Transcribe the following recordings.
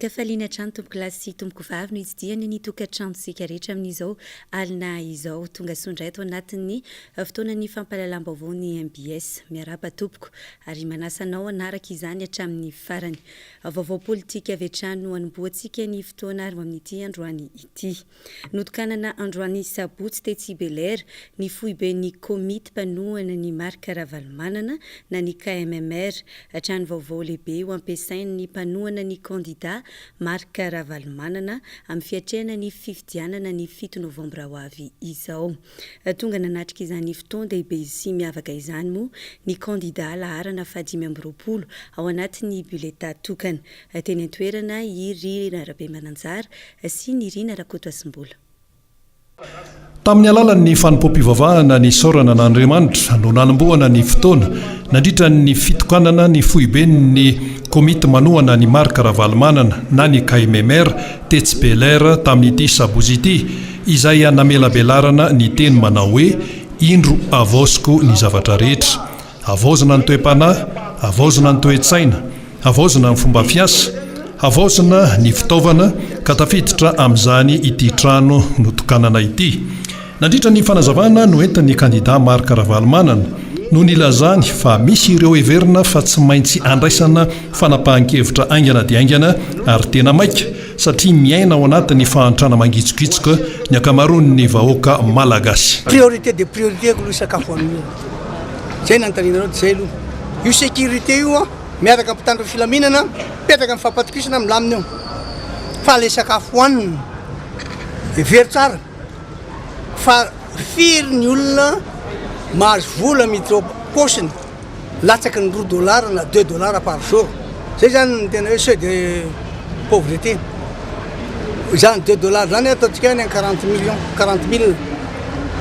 Ankafaliana hatrany tompokolahy sy tompokovavy no hitsidihana ny tokantranontsika rehetra amin'izao alina izao. Tonga soa indray ato anatin'ny fotoanan'ny fampahalalam-baovao ny mbs. Miarahaba tompoko ary manasa anao hanaraka izany hatramin'ny farany. Vaovao politika avy hatrany no hanombohantsika ny fotoana ary ho amin'ity androany ity. Notokanana androany sabotsy tetsy Bel'Air ny foiben'ny komity mpanohana an'i Marc Ravalomanana na ny KMMR. Trano vaovao lehibe ho ampiasain'ny mpanohana ny kandida Marc Ravalomanana amin'ny fiatrehana ny fifidianana ny fito novambra ho avy izao. Tonga nanatrika izany fotoan-dehibe sy miavaka izany moa ny kandida laharana faha-25 ao anatin'ny biletà tokana. Teny an-toerana i Rina Rabemananjara sy Nirina Rakotoasimbola. Tamin'ny alalan'ny fanompoam-pivavahana nisaorana an'Andriamanitra no nanombohana ny fotoana nandritra ny fitokanana ny foiben'ny Komity manohana an'i Marc Ravalomanana na ny KMMR tetsy Bel'Air tamin'ity sabotsy ity izay namelabelarana ny teny manao hoe Indro havaoziko ny zavatra rehetra. Havaozina ny toe-panahy, havaozina ny toe-tsaina, havaozina ny fomba fiasa, havaozina ny fitaovana ka tafiditra amin'izany ity trano notokanana ity. Nandritra ny fanazavana noentin'ny kandida Marc Ravalomanana no nilazany fa misy ireo heverina fa tsy maintsy andraisana fanapahan-kevitra haingana dia haingana ary tena maika satria miaina ao anatin'ny fahantrana mangitsokitsoka ny ankamaroan'ny vahoaka malagasy. Priorité des priorités aloha sakafo amin'io. Zay nanontanianareo de zay aloha. Io sécurité io an, miaraka amin'ny mpitandro ny filaminana, mipetraka amin'ny fampatokisana milamina io. Fa le sakafo hohanina, hevero tsara fa firy ny olona mahazo vola miditra ao am-paosiny latsaky ny roa dollars na deux dollars par jour. Zay zany ny tena hoe seuil de pauvreté. Izany deux dollars zany ataontsika any 40 millions, 40 mille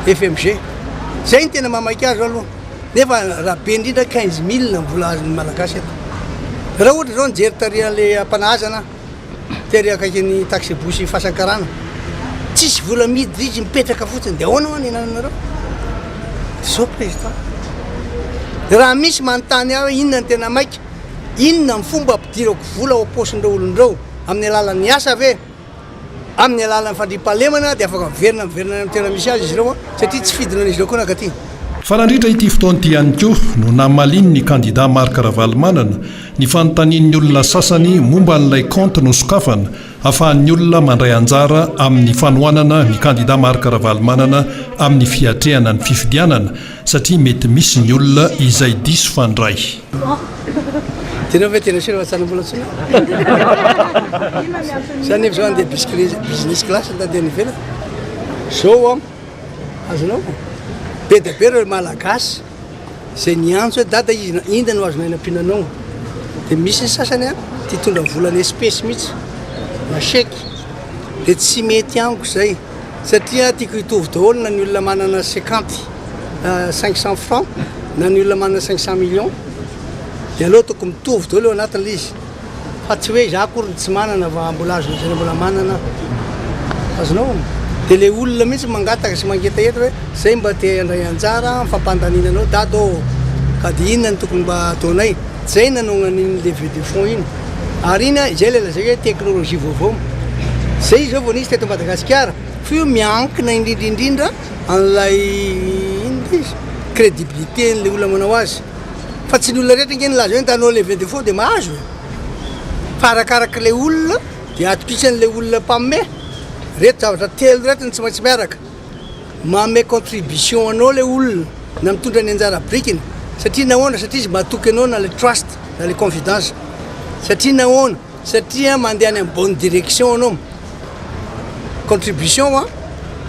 FMG. Zay ny tena mahamaika azy aloha. Nefa raha be indrindra 15 mille ny vola azon'ny Malagasy eto. Raha ohatra zao nijery tary an'le Ampanahazana, tery akaikin'ny taxi-bus Fasankarana, tsisy vola miditra izy mipetraka fotsiny, de ahoana hoa ny anananareo? Zao président. Raha misy manontany ahy hoe inona ny tena maika, inona ny fomba ampidirako vola ao am-paosin'ireo olona ireo? Amin'ny alalan'ny asa ve? Amin'ny alalan'ny fandriampahalemana dia afaka miverina miverina any amin'ny toerana misy azy izy ireo satria tsy fidina an'izy ireo koa nankaty. Fa nandritra ity fotoana ity ihany koa no namalian'ny kandida Marc Ravalomanana ny fanontanian'ny olona sasany momba an'ilay kaonty nosokafana ahafahan'ny olona mandray anjara amin'ny fanohanana ny kandida Marc Ravalomanana amin'ny fiatrehana ny fifidianana satria mety misy ny olona izay diso fandray. Tenao ve tena sûr fa tsy hanam-bola intsony aho? Za nefa zao andeha business class ntandeha any ivelany. Zao an, azonao? Be dia be ireo Malagasy izay niantso hoe dada izy inona no azonay nampiana anao? Dia misy ny sasany an, te hitondra vola en espèce mihitsy na chèque. Dia tsy mety amiko izay satria tiako hitovy daholo na ny olona manana cinquante, 500 francs na ny olona manana 500 millions dia aleo tokony mitovy daholo eo anatin'ilay izy fa tsy hoe izaho akory no tsy manana fa mbola azo lazaina mbola manana aho. Azonao? Dia ilay olona mihitsy mangataka sy mangetaheta hoe zay mba te handray anjara amin'ny fampandaniana anao dada ô, ka dia inona no tokony mba ataonay? Zay nanaovana an'iny levée de fonds iny. Ary iny an, izay ilay lazaiko hoe teknolojia vaovao. Zay izao vao nisy teto Madagasikara, fa io miankina indrindra indrindra an'ilay inona ilay izy? Crédibilité an'ilay olona manao azy. Fa tsy ny olona rehetra ange nilaza hoe ndeha hanao levée de fonds dia mahazo e. Fa arakarak'ilay olona dia atokisan'ilay olona mpanome. Ireto zavatra telo ireto no tsy maintsy miaraka. Manome contribution anao ilay olona na mitondra ny anjara birikiny satria nahoana? Satria izy matoky anao na ilay trust na ilay confidence. Satria nahoana? Satria mandeha any amin'ny bonne direction anao. Contribution an,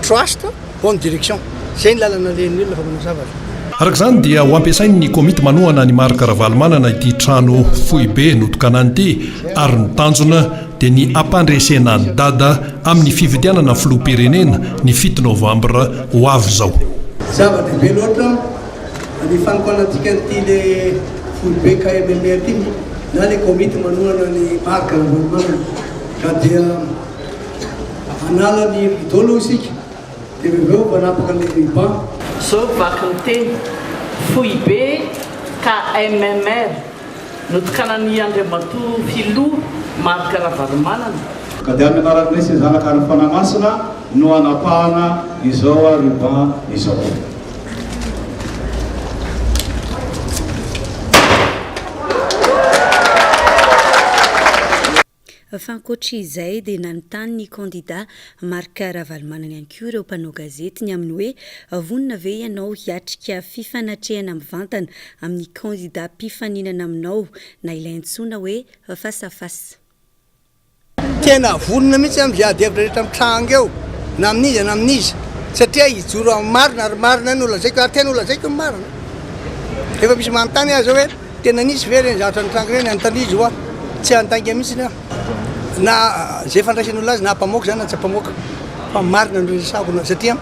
trust, bonne direction. Zay ny lalana alehan'ny olona fa manao zavatra. Araka izany dia ho ampiasain'ny komity manohana an'i Marc Ravalomanana ity trano foibe notokanany ity ary ny tanjona dia ny hampandresena an'i Dada amin'ny fifidianana filoham-pirenena ny fito novambra ho avy izao. Zava-dehibe loatra ny fanokanantsika an'ity le foibe KMMR ity na le komity manohana an'i Marc Ravalomanana ka dia hanala ny rideau aloha isika dia avy eo hanapaka ny ruban. Zao vaky ny teny, Foibe KMMR, notokanan'i Andriamatoa Filoha. Marc Ravalomanana. Ka dia amin'ny anaran'ny Ray sy ny Zanaka ary ny Fanahy Masina no hanapahana izao ruban izao. Fa ankoatra izay dia nanontany ny kandida Marc Ravalomanana ihany koa ireo mpanao gazety ny amin'ny hoe vonona ve ianao hiatrika fifanatrehana mivantana amin'ny kandida mpifaninana aminao na ilay antsoina hoe face à face. Tena vonona mihitsy amin'izay ady hevitra rehetra mitranga eo na amin'iza na amin'iza satria hijoro amin'ny marina ary marina no lazaiko ary tena holazaiko ny marina. Efa misy manontany aza hoe Tena nisy ve ireny zavatra nitranga ireny? Anontanizo izy hoa. Tsy handainga mihitsy aho. Na izay fandraisan'ny olona azy na hampamoaka izany na tsy hampamoaka. Fa marina no resahako na satria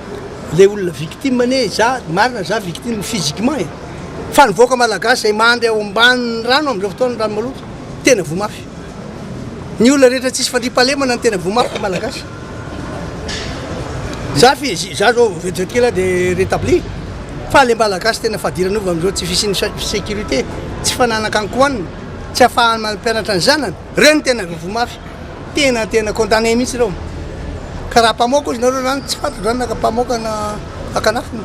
ilay olona victime anie za marina za victime physiquement e. Fa ny vahoaka malagasy izay mandry ao ambanin'ny rano amin'izao fotoana rano maloto tena voa mafy. Ny olona rehetra tsisy fandriampahalemana no tena voa mafy malagasy. Za fi za zao vetivety kely aho de rétabli fa le malagasy tena fadiranova amizao tsy fisian'ny sécurité, tsy fananan-kankohanina, tsy afahany mampianatra ny zanany, reo no tena voa mafy, tena tena condamné mihitsy reo, ka raha mpamoaka ozy nareo zany tsy fantatro zany na mpamoaka na akanafina.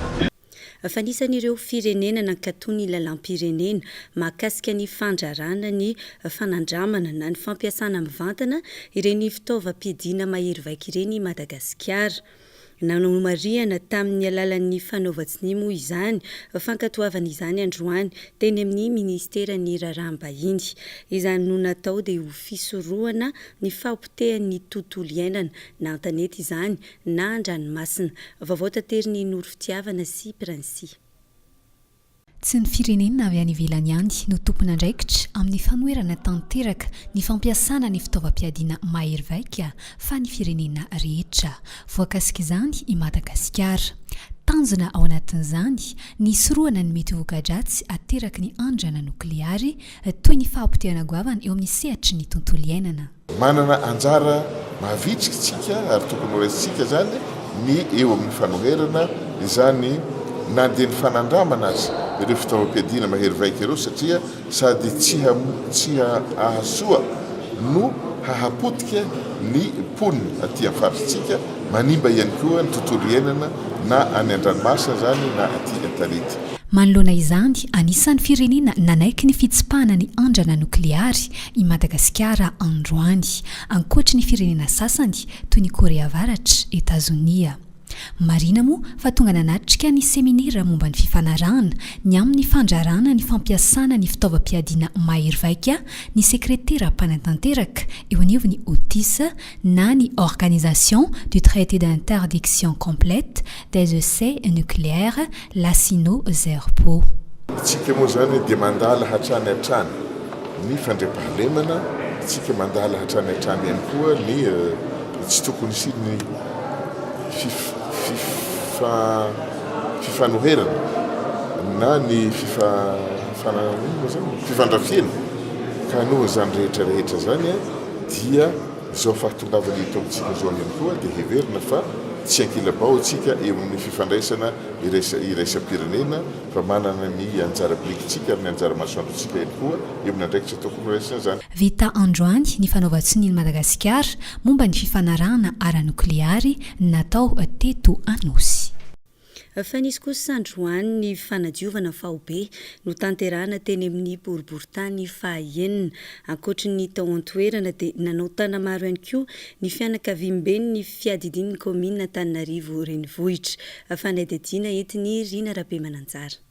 Fa anisan'ireo firenena nankatò ny lalàm-pirenena mahakasika ny fandraràna ny fanandramana na ny fampiasana mivantana ireny fitaovam-piadiana mahery vaika ireny i Madagasikara. Nanomarihana tamin'ny alalan'ny fanaovan-tsonia moa izany fankatoavana izany androany teny amin'ny minisiteran'ny Raharaham-bahiny. Izany no natao dia ho fisorohana ny fahapotehan'ny tontolo iainana na an-tanety izany na an-dranomasina. Vaovao taterin'i Noro Fitiavana sy Princy. Tsy ny firenena avy any ivelany ihany no tompon'andraikitra amin'ny fanoherana tanteraka ny fampiasana ny fitaovam-piadiana mahery vaika fa ny firenena rehetra. Voakasik'izany i Madagasikara. Tanjona ao anatin'izany ny hisorohana ny mety ho voka-dratsy ateraky ny andrana nokleary toy ny fahapotehana goavana eo amin'ny sehatry ny tontolo iainana. Manana anjara mavitrika isika ary tokony ho raisintsika izany ny eo amin'ny fanoherana izany na dia ny fanandramana aza ireo fitaovam-piadiana mahery vaika ireo satria sady tsy tsy hahasoa no hahapotika ny mponina aty amin'ny faritsika, manimba ihany koa ny tontolo iainana na any an-dranomasina izany na aty an-tanety. Manoloana izany, anisan'ny firenena nanaiky ny fitsipahana ny andrana nokleary i Madagasikara androany, ankoatry ny firenena sasany toy ny Korea Avaratra, Etazonia. Marihina moa fa tonga nanatrika ny seminera momba ny fifanarahana ny amin'ny fandrarana ny fampiasana ny fitaovam-piadiana mahery vaika ny sekretera mpanatanteraka eo anivon'ny OTIS na ny Organisation du Traité d'Interdiction Complète des Essais Nucléaires, Lacino Zerbo. Isika moa izany dia mandala hatrany hatrany ny fandriampahalemana, isika mandala hatrany hatrany ihany koa ny tsy tokony hisian'ny fifanoherana na ny fifandrafiana ka noho izany rehetra rehetra izany dia Izao fahatongavany eto amintsika izao ihany koa dia heverina fa tsy ankilabao isika eo amin'ny fifandraisana iraisam-pirenena fa manana ny anjara birikintsika ary ny anjara masoandrontsika ihany koa eo amin'ny andraikitra tokony horaisina izany. Vita androany ny fanaovan-tsonian'i Madagasikara momba ny fifanarahana ara-nokleary natao teto Anosy. Fa nisy kosa androany ny fanadiovana faobe notanterahana teny amin'ny boriborintany faha-enina. Ankoatry ny tao an-toerana dia nanao tanamaro ihany koa ny fianakaviamben'ny fiadidian'ny kaominina Antananarivo Renivohitra. Fanadihadiana entin'i Rina Rabemananjara.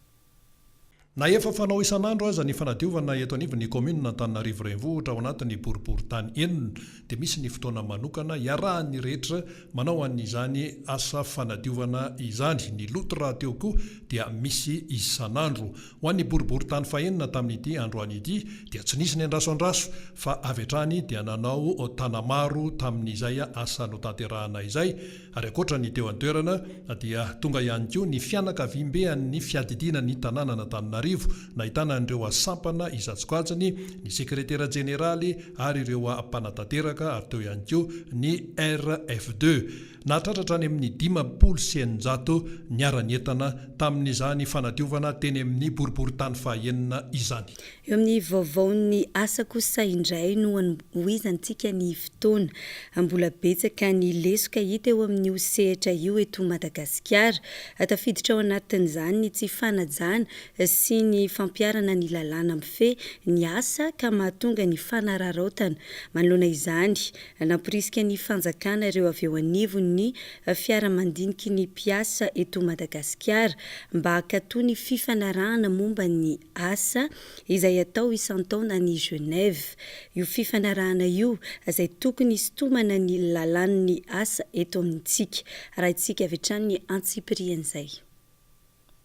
Na efa fanao isan'andro aza ny fanadiovana eto anivon'ny kaominina Antananarivo Renivohitra ao anatin'ny boriborintany enina dia misy ny fotoana manokana iarahan'ny rehetra manao an'izany asa fanadiovana izany. Ny loto rahateo koa dia misy isan'andro. Ho an'ny boriborintany fahenina tamin'ity androany ity dia tsy nisy ny andraso andraso fa avy hatrany dia nanao tanamaro tamin'izay asa notanterahana izay Ary ankoatra ny teo an-toerana dia tonga ihany koa ny fianakaviambe an'ny fiadidiana ny tanànan'Antananarivo. Antananarivo, nahitana an'ireo sampana isan-tsokajiny, ny sekretera jeneraly ary ireo mpanatanteraka ary teo ihany koa ny RF deux. Nahatratra hatrany amin'ny 650 niara-nientana tamin'izany fanadiovana teny amin'ny boriborintany fahaenina izany. Eo amin'ny vaovaon'ny asa kosa indray no hanohizantsika ny fotoana. Mbola betsaka ny lesoka hita eo amin'io sehatra io eto Madagasikara. Tafiditra ao anatin'izany ny tsy fanajana sy ny fampiharana ny lalàna mifehy ny asa ka mahatonga ny fanararaotana. Manoloana izany, namporisika ny fanjakana ireo avy eo anivon'ny fiara-mandiniky ny mpiasa eto Madagasikara mba hankatò ny fifanarahana momba ny asa izay atao isan-taona any Genève. Io fifanarahana io izay tokony hisintomana ny lalàn'ny asa eto amintsika. Arahintsika avy hatrany ny antsipirian'izay.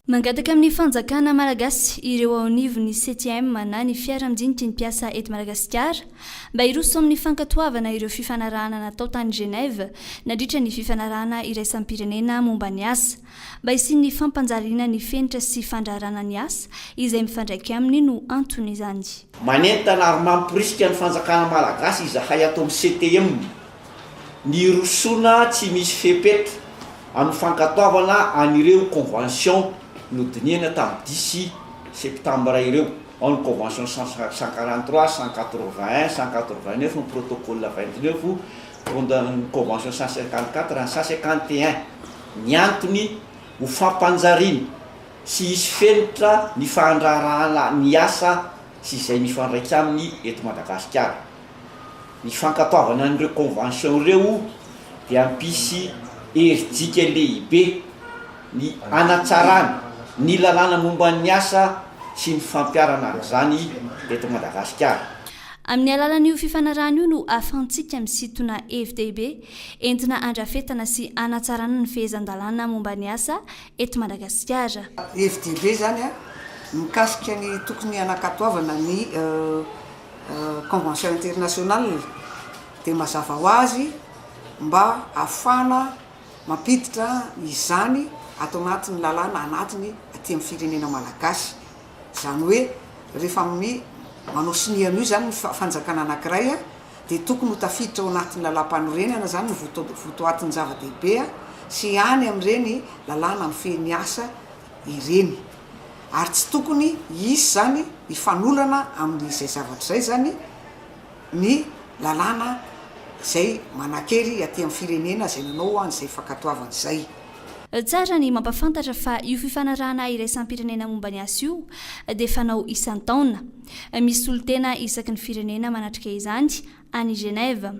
Mangataka amin'ny fanjakana malagasy ireo ao anivon'ny CTM na ny fiara-midiniky ny mpiasa eto Madagasikara mba hiroso amin'ny fankatoavana ireo fifanarahana natao tany Genève nandritra ny fifanarahana iraisam-pirenena momba ny asa. Mba hisian'ny fampanjariana ny fenitra sy fandraharana ny asa izay mifandraika aminy no anton'izany. Manentana ary mamporisika ny fanjakana malagasy izahay ato amin'ny CTM ny hirosoana tsy misy fepetra amin'ny fankatoavana an'ireo convention nodinihana tamin'ny dix septambra ireo, ao ny convention 143, 181, 189, ny protocole 29, ny convention 154, ny 151. Ny antony, ho fampanjariana sy hisy fenitra ny fahandraharahana ny asa sy izay mifandraika aminy eto Madagasikara. Ny fankatoavana an'ireo convention ireo dia hampisy herijika lehibe ny hanatsarana ny lalàna momba ny asa sy ny fampiharana an'izany eto Madagasikara. Amin'ny alalan'io fifanarahana io no ahafahantsika misintona hevi-dehibe entina handrafetana sy hanatsarana ny fehezan-dalàna momba ny asa eto Madagasikara. Hevi-dehibe izany mikasika ny tokony hanakatoavana ny convention internationale dia mazava ho azy mba hahafahana mampiditra izany ato anatin'ny lalàna anatiny aty amin'ny firenena malagasy. Izany hoe rehefa amin'ny manao sonia an'io izany ny fanjakana anankiray dia tokony ho tafiditra ao anatin'ny lalàmpanorenana izany ny votoatin'ny zava-dehibe sy any amin'ireny lalàna mifehy ny asa ireny. Ary tsy tokony hisy izany hifanolana amin'izay zavatra izay izany ny lalàna izay manan-kery aty amin'ny firenena izay nanao an'izay fankatoavana izay. Tsara ny mampafantatra fa io fifanarahana iraisam-pirenena momba ny asa io dia fanao isan-taona. Misy solontena isaky ny firenena manatrika izany any Genève.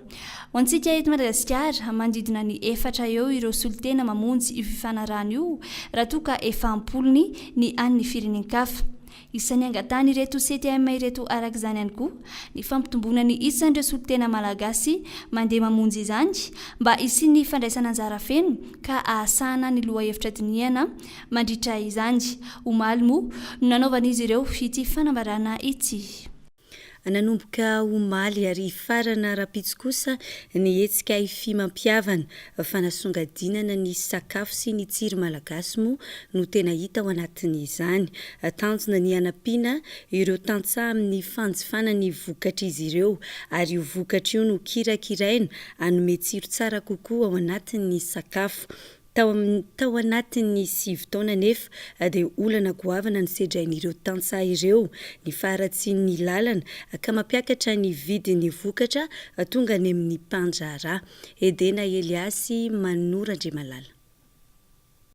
Ho antsika eto Madagasikara, manodidina ny efatra eo ireo solontena mamonjy io fifanarahana io raha toa ka efa am-polony ny an'ny firenen-kafa. Isan'ny angatahan'ireto CTM ireto araka izany ihany koa ny fampitomboana ny isan'ireo solontena malagasy mandeha mamonjy izany mba hisian'ny fandraisana anjara feno ka hahasahana ny lohahevitra dinihana mandritra izany. Omaly moa no nanaovan'izy ireo ity fanambarana ity. Nanomboka omaly ary hifarana rahampitso kosa ny hetsika Hi-Fi Mampihavana. Fanasongadinana ny sakafo sy ny tsiro malagasy moa no tena hita ao anatin'izany. Tanjona ny hanampiana ireo tantsaha amin'ny fanjifana ny vokatr'izy ireo ary io vokatra io no kirakiraina hanome tsiro tsara kokoa ao anatin'ny sakafo. Tao amin'ny tao anatin'ny sivy taona anefa dia olana goavana no sedrain'ireo tantsaha ireo ny faharatsian'ny lalana ka mampiakatra ny vidin'ny vokatra tonga any amin'ny mpandraharaha. Edena Eliasy Manoro Andriamalala.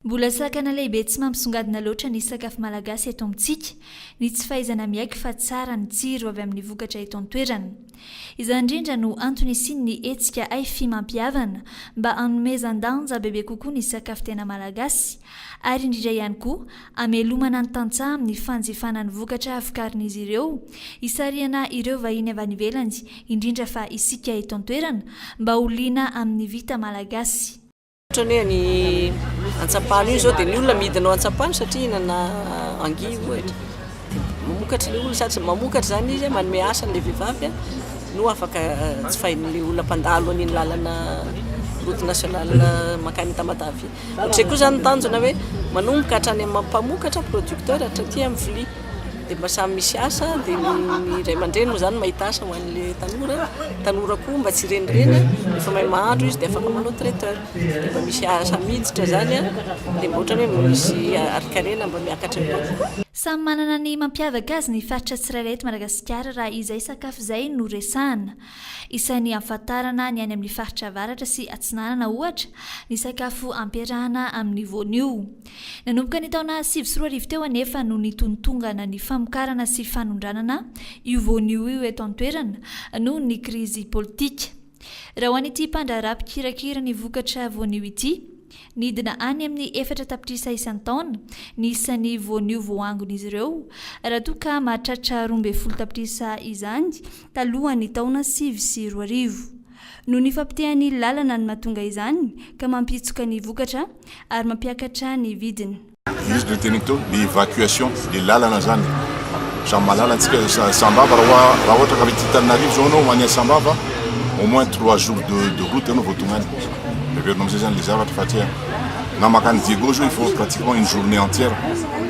Mbola sakana lehibe tsy mampisongadina loatra ny sakafo malagasy eto amintsika ny tsy fahaizana miaiky fa tsara ny tsiro avy amin'ny vokatra eto an-toerana. Izany indrindra no antony hisian'ny hetsika Haify Mampihavana mba hanomezan-danja bebe kokoa ny sakafo tena malagasy ary indrindra ihany koa hamelomana ny tantsaha amin'ny fanjifana ny vokatra vokarin'izy ireo, hisarihana ireo vahiny avy any ivelany, indrindra fa isika eto an-toerana mba ho liana amin'ny vita malagasy. Ohatra hoe any Antsapano io izao dia ny olona midina ao Antsapano satria hihinana anguille ohatra. Dia mamokatra ilay olona sady mamokatra izany izy, manome asa an'ilay vehivavy no afaka jifain'ilay olona mpandalo an'iny lalana route nationale mankany Tamatave iny. Ohatr'izay koa izany ny tanjona hoe manomboka hatrany amin'ny mpamokatra, producteur, hatraty amin'ny vilia. Dia mba samy misy asa, dia ny ray aman-dreny moa izany mahita asa ho an'ilay tanora, tanora koa mba tsy hirenireny, efa mahay mahandro izy dia afaka manao traiteur. Dia mba misy asa miditra izany an, dia mba ohatran'ny hoe misy harin-karena mba miakatra eo koa. Samy manana ny mampiavaka azy ny faritra tsirairay eto Madagasikara raha izay sakafo izay no resahana. Isan'ny ahafantarana ny any amin'ny faritra avaratra sy atsinanana ohatra ny sakafo ampiarahana amin'ny voanio. Nanomboka ny taona 2009 teo anefa no nitontongana ny famokarana sy fanondranana io voanio io eto an-toerana noho ny krizy politika. Raha ho an'ity mpandraharaha mpikirakira ny vokatra voanio ity, nidina any amin'ny efatra tapitrisa isan-taona ny isan'ny voanio voaangon'izy ireo raha toa ka mahatratra 12 tapitrisa izany talohan'ny taona 2009. Noho ny fapotehan'ny lalana no mahatonga izany ka mampihitsoka ny vokatra ary mampiakatra ny vidiny. Izy no teneniko teo, le évacuation, le lalana zany. Samy mahalala antsika Sambava raha raha ohatra ka avy aty Antananarivo zao anao ho any Sambava, au moins trois jours de de route anao vao tonga any. Heverina amizay zany le zavatra fa satria na mankany Diego zao il faut pratiquement une journée entière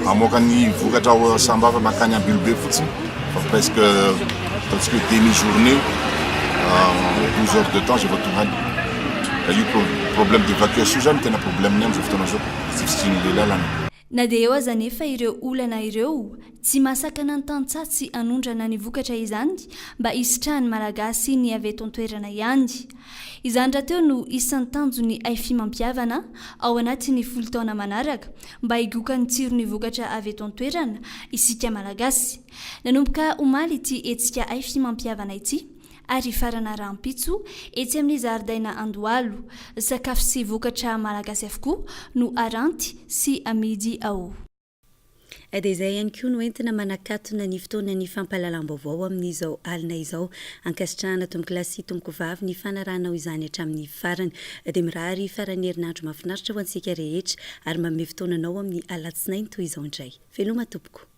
hamoaka ny vokatra ao Sambava mankany Ambilobe fotsiny. Fa presque ataontsika hoe demi journée 12 heures de temps zay vao tonga any. Ka io problème d'évacuation zany tena problème-ny amin'izao fotoana izao, tsy fisian'ilay lalana. Na dia eo aza anefa ireo olana ireo, tsy mahasakana ny tantsaha tsy hanondrana ny vokatra izany mba hisitrahan'ny Malagasy ny avy eto an-toerana ihany. Izany rahateo no isan'ny tanjon'ny Haifi Mampihavana ao anatin'ny folo taona manaraka mba higoka ny tsiron'ny vokatra avy eto an-toerana isika Malagasy. Nanomboka omaly ity hetsika Haifi Mampihavana ity ary hifarana rahampitso etsy amin'ny zaridaina Andohalo. Sakafo sy vokatra malagasy avokoa no aranty sy amidy ao. Dia izay ihany koa no entina manakatona ny fotoanan'ny fampahalalam-baovao amin'izao alina izao. Ankasitrahana tompokolahy sy tompokovavy ny fanarahanao izany hatramin'ny farany. Dia mirary faran'ny herinandro mahafinaritra ho antsika rehetra ary manome fotoana anao amin'ny alatsinainy toy izao indray. Veloma tompoko.